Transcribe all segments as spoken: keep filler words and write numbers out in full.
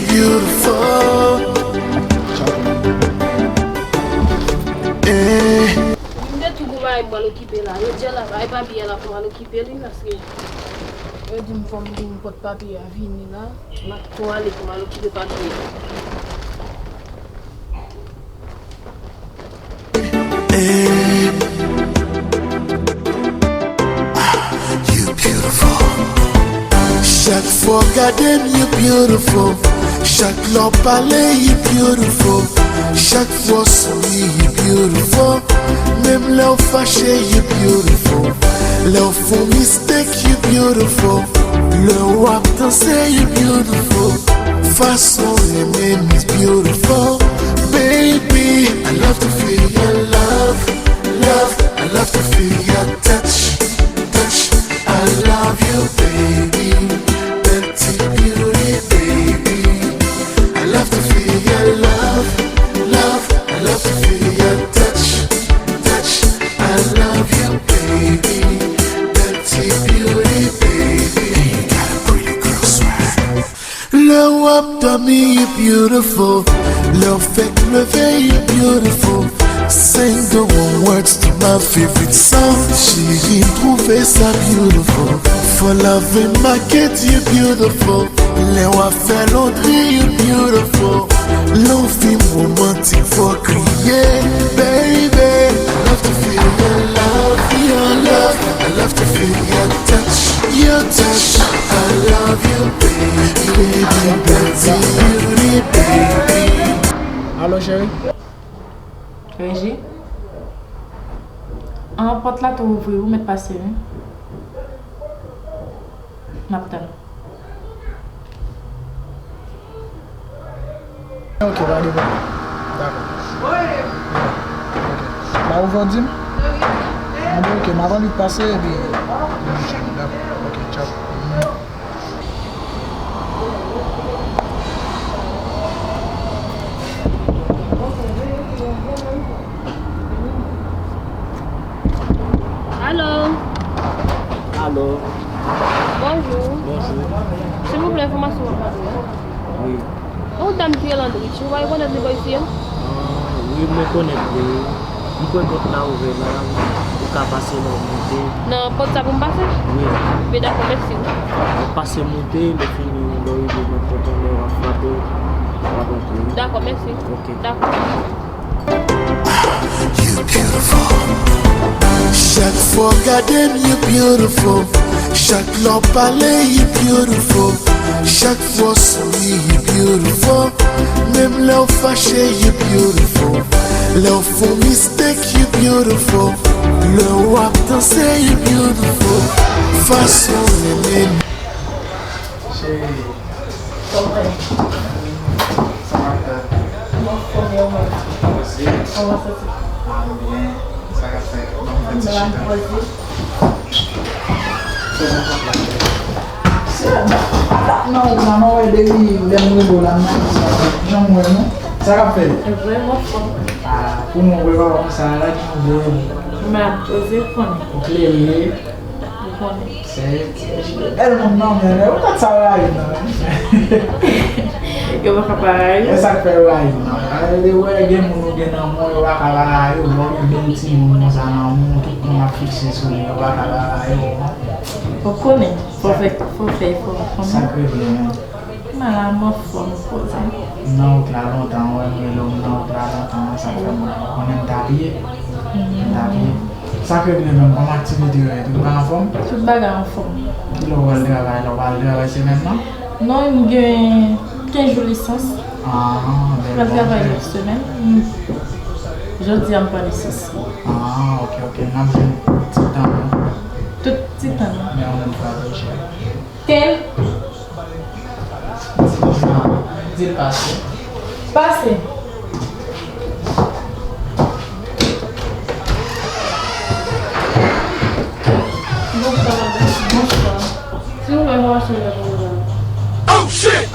Beautiful. Eh. M te tou gon bagay m pral okipe la. Jodi a la, bagay papi a la pou m al okipe li, paske yo di m fò m vin pot papi a vini la. M ap tou ale pou m al okipe papi a. Eh, ah, you beautiful. Chak fwa w gade m, you beautiful. Chak lè w pale, you beautiful. Chak fwa w souri, you beautiful. Menm lè w fache, you beautiful. Lè w fè yon mistake, you beautiful. Lè w ap danse, you beautiful. Fason w renmen m is beautiful. Baby, I love to feel your love, love. I love to feel your touch, touch. I love you, baby. Petite beauty, baby. I love to feel your love, love. I love to feel your touch, touch. I love you, baby. Petite beauty, baby. You got a pretty girl swag. Lè w ap dòmi, you beautiful. Lè w fèk leve, you beautiful. Sing the warm words to my favorite song. Cheri, m twouve sa beautiful. For love in my kids, you beautiful. Lè w ap fè londri, you beautiful. Lè w fin romantik, fò kriye, baby. I love to feel your love, your love. I love to feel your touch, your touch. I love you, baby, baby, baby, baby. Alo, cheri. Reji? An, pòt la tou ouvri, ou mèt pase, wi. M ap tann. Ok, pa gen pwoblèm. Dakò. Ok. Ba ouvè w di m? An, ben, ok, m ap annik pase epi nou jwenn. Dakò. Ok, tchao. Alo. Alo. Bonjou. Bonjou. Silvouplè, enfòmasyon mwen pa dwe. Wi. Yon dam ki rele Andrich, ou pa rekonèt li bò isi a? Ah, wi, mwen konèt li. M kwè pòt la ouvè la, ou ka pase la, ou monte. Nan pòt sa pou m pase? Wi. Byen, dakò, mèsi wi. Ou pase monte, lè fini, lè w rive nan pòt an, lè w ap frape, w ap antre. Dakò, mèsi. Ok. Dakò. You beautiful. Chak fwa w gade m, you beautiful. Chak lè w pale, you beautiful. Chak fwa w souri, you beautiful. Menm lè w fache, you beautiful. Lè w fè yon mistake, you beautiful. Lè w ap danse, you beautiful. Fason w renmen m. Cheri. Kòman w ye? Sa va, frè? M anfòm, e ou menm? Poze. Kòman w santi? Ah, m byen. Sa k ap fèt? Ban m fè ti chita. Poze. Poze kòb la, cheri. Sè, m pa t nan wout la non, wè, depi lè m rive w la, m nan wout la. Jan m wè nou. Sa k ap fèt? Vrèman anfòm. Ah, pou mwen, wè, pa konsa, la, jan m wè nou. M ap poze, konnen. Ou klere. Ou konnen. Se, se bèl moun nan, men ou tèt sa rayi m nan, wi. Yo pa ka pa rayi. E sa k fè yo rayi m nan. Alè de wè gen moun ou gen nan men w, yo pa ka pa rayi w, lè w gen bèl timoun konsa nan men w, tout moun ap fikse sou li, yo pa ka pa rayi w. Ou konnen, fò fè, fò fè efò, ou konnen. Sa k regle menm. Mwen la, m anfòm, poze. M nan wout la lontan, wè, m rele w, m nan wout la lontan, sa fè m konnen m t apiye. M t apiye. Sa k regle menm, kòman aktivite yo ye? Tout bagay anfòm? Tout bagay anfòm. Kilè w pral travay la? W pral travay semèn nan? Non, m gen kenz jou lisans. Ah, bèl. M pral travay lòt semèn. Jodi a m pran lisans. Ah, ok, ok. N ap jwenn tout ti tan nou. Tout ti tan nou. Men yon lòt fwa, wi, cheri. Ken? Di l pase. Pase. Bonswa, madanm. Bonswa. Silvouplè, enfòmasyon mwen pou madanm. Oh, shit!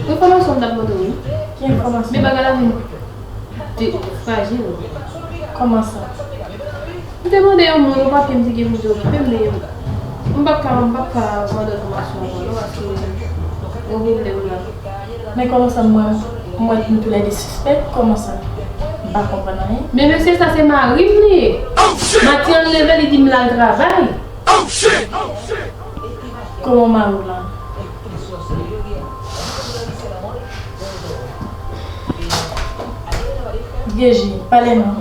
Enfòmasyon m t ap mande w, wi. Ki enfòmasyon? Men bagay la vin te frajil. Kòman sa? M te mande yon moun yon papye, m di gen moun te okipe m, men M p ap ka, m p ap ka mande enfòmasyon ankò non, paske gen pwoblèm la. Men kòman sa, mwen, mwen nou toulède sispèk, kòman sa? M pa konprann anyen. Men mesye sa se mari m li ye. Maten an l leve li di m l al travay. Kòman mari w lan? Vyeji, pale non.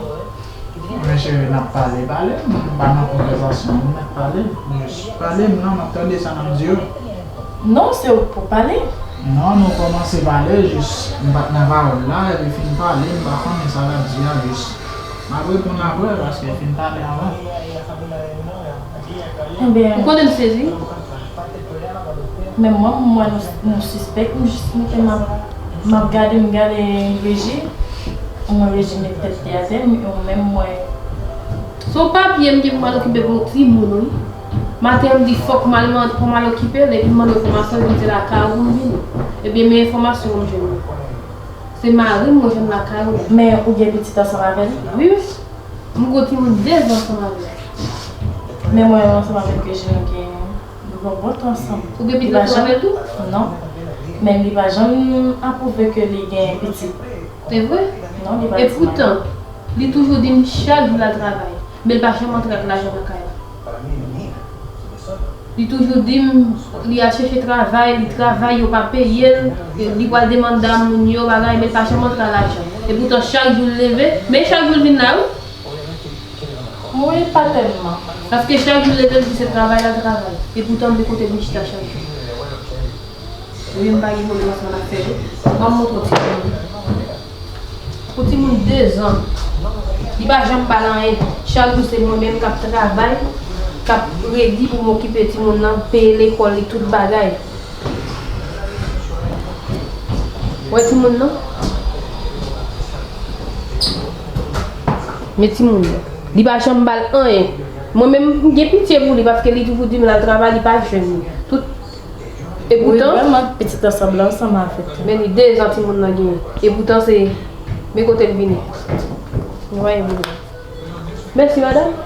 Mwen cheri, n ap pale, pale, m pa nan konvèsasyon, m mèt pale, jis pale, m nan, m ap tande sa n ap di yo. Non, se ou k pou pale. Non, nou kòmanse pale, jis m pa t nan pawòl la, epi fin pale, m pa konnen sa l ap di a, jis m ap reponn apre, paske fin pale anvan. Enben, ou konnen m sezi. Men mwen, m wè nou, nou sispèk, m jis mete m ap, m ap gade, m gade Reji, m wè Reji met tèt li atè, m, ou menm mwen. Se yon papye m gen pou m al okipe pou yon timoun, wi. Maten an m di fòk m al mande, pou m al okipe l, epi m mande enfòmasyon, li di se lakay ou pou m vini. Ebyen, men enfòmasyon m jwenn yo. Se mari m mwen jwenn lakay ou. Men ou gen pitit ansanm avè l? Wi, wi. M gon timoun de zan ansanm avè l. Men mwen menm ansanm avèk Reji nou gen, nou gen bon tan ansanm. Ou gen pitit ansanm avè l tou? Non. Men li pa janm apwouve ke li gen pitit. Se vre? Non, li pa di. Epoutan, li toujou di m chak jou l al travay. Men l pa janm antre ak lajan lakay la. Li toujou di m li al chèche travay, li travay, yo pa peye l, li pral demande a moun yo, bagay, men l pa janm antre a lajan. Epoutan, chak jou l leve, men chak jou l vin la, wi. Wi, pa tèlman. Paske chak jou l leve, l di se travay l al travay. Epoutan, men kote m chita chak jou. Wi, m pa gen pwoblèm ansanm avè l. Ban m montre w timoun. Pou timoun de zan, li pa janm ba l anyen. Chak jou se mwen menm k ap travay, k ap redi pou m okipe timoun nan, peye lekòl li, tout bagay. Wè timoun nan? Men timoun nan. Li pa janm ba l anyen. Mwen menm, m gen pitye pou li, paske li toujou di m l al travay, li pa jwenn li. Tout Wi, epoutan, vrèman, pitit ansanm la, ansanm avèk li. Men li de zan timoun nan genyen. Epoutan, se, men kote l vini. Nou pa gen pwoblèm. Mèsi, madanm.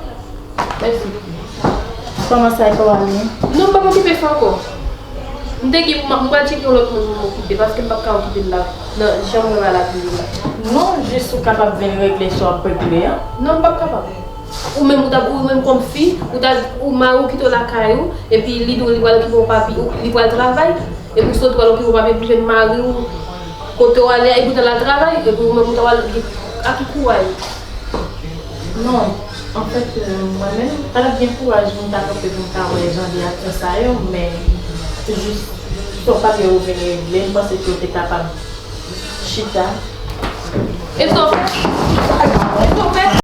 Mèsi. Kòman sa e pa w ale? Non, m p ap okipe sa ankò. M te gen pou m, m pral tcheke yon lòt moun pou m okipe, paske m p ap ka okipe l la, nan jan mwen wè l ap viv la. Non, jis ou kapab vin regle sa w ap regle an. Non, m p ap kapab. Ou menm, ou t ap, ou menm kòm fi, ou t ap, ou mari w kite w lakay ou, epi li di w li pral okipe yon papi, ou, li pral travay, epi w sot pral okipe yon papi pou jwenn mari w, kote w ale a, epi w t al travay, epi ou menm ou t ap al, a ki kouraj? Non, anfèt, euh, mwen menm, pa t ap gen kouraj pou m ta kanpe pou m ta wè jan de aksyon sa yo, men se jis, se yon papye yo vin regle, m panse ke yo te kapab chita. E sa w fè? E sa w fè?